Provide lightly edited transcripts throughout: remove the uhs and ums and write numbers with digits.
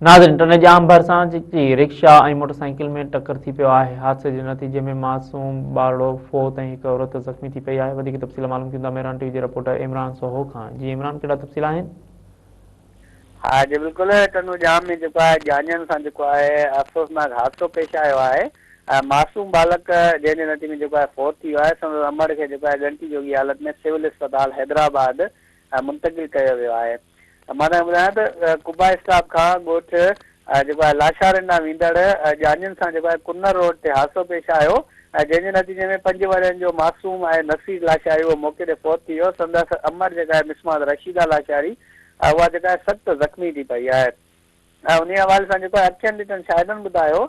ناظرين ٽنڊي ڄام ڀرسان چچي rickshaw ۽ motor cycle ۾ ٽڪر ٿي پيو آهي حادثي جي نتيجي ۾ معصوم ٻارڙو فوت ۽ هڪ عورت زخمي ٿي پئي آهي وڌيڪ تفصيل معلوم ڪيون ٿا مهراڻ ٽي وي جي رپورٽر عمران سوهو کان جي عمران ڪهڙا تفصيل آهن. ها جي بلڪل ٽنڊو ڄام ۾ جيڪو آهي ڄاڃين سان جيڪو آهي افسوسناڪ حادثو پيش آيو آهي معصوم ٻالڪ جنهن جي نتيجي ۾ جيڪو آهي فوت ٿي ويو آهي سندس امڙ کي جيڪو آهي ڳڻتي جوڳي حالت ۾ سول اسپتال حيدرآباد منتقل ڪيو ويو آهي مان توهان کي ٻڌايان ته قبا اسٽاپ کان ڳوٺ جيڪو آهي لاشارين ڏانهن ويندڙ ڄاڃين سان جيڪو آهي ڪنر روڊ تي حادثو پيش آيو جنهن جي نتيجي ۾ پنج ورهين جو معصوم ۽ نصير لاشاري اهو موقعي تي فوت ٿي ويو سندس امڙ جيڪا آهي مسمات رشيده لاشاري اها جيڪا آهي سخت زخمي ٿي پئي آهي. ۽ انهيء حوالي سان جيڪو آهي اکين ڏٺن شاهدن ٻڌايو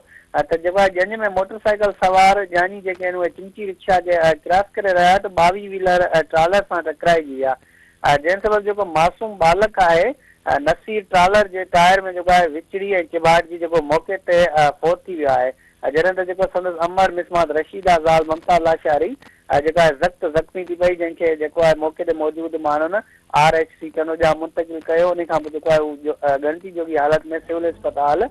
ته جيڪو آهي ڄڃ ۾ موٽر سائيڪل سوار ڄاڃي جيڪي آهن اهي چنگچي رڪشا کي ڪراس ڪري رهيا ته 22 ويلر ٽرالر سان ٽڪرائجي ويا جنهن سبب جيڪو معصوم ٻالڪ آهي نصير ٽرالر جي ٽائر ۾ جيڪو آهي وچڙي ۽ چيڀاٽجي جيڪو موقعي تي فوت ٿي ويو آهي جڏهن ته جيڪو سندس امڙ مسمات رشيده زال ممتاز لاشاري جيڪا آهي سخت زخمي ٿي پئي جنهن کي جيڪو آهي موقعي تي موجود ماڻهن آر ايڇ سي ٽنڊوڄام منتقل ڪيو انهي کان پوء جيڪو آهي هو ڳڻتي جوڳي حالت ۾ سول اسپتال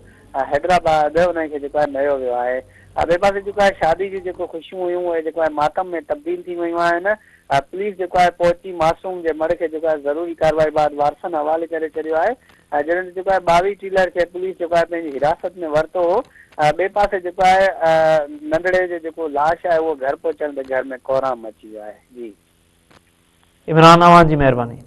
حيدرآباد انهي کي جيڪو آهي نيو ويو آهي ٻئي پاسي جيڪو آهي شادي جون جيڪو خوشيون هيون اهي جيڪو آهي ماتم ۾ تبديل ٿي ويون آهن پوليس جيڪو آهي پهچي معصوم جي مڙهه کي جيڪو آهي ضروري ڪارروائي بعد وارثن حوالي ڪري ڇڏيو آهي جڏهن ته جيڪو آهي 22 ٽيلر کي پوليس جيڪو آهي پنهنجي حراست ۾ ورتو هو ٻئي پاسي جيڪو آهي ننڍڙي جو جيڪو لاش آهي اهو گهر پهچڻ تي گهر ۾ ڪهرام مچي ويو آهي جي. عمران اوهان جي مهرباني.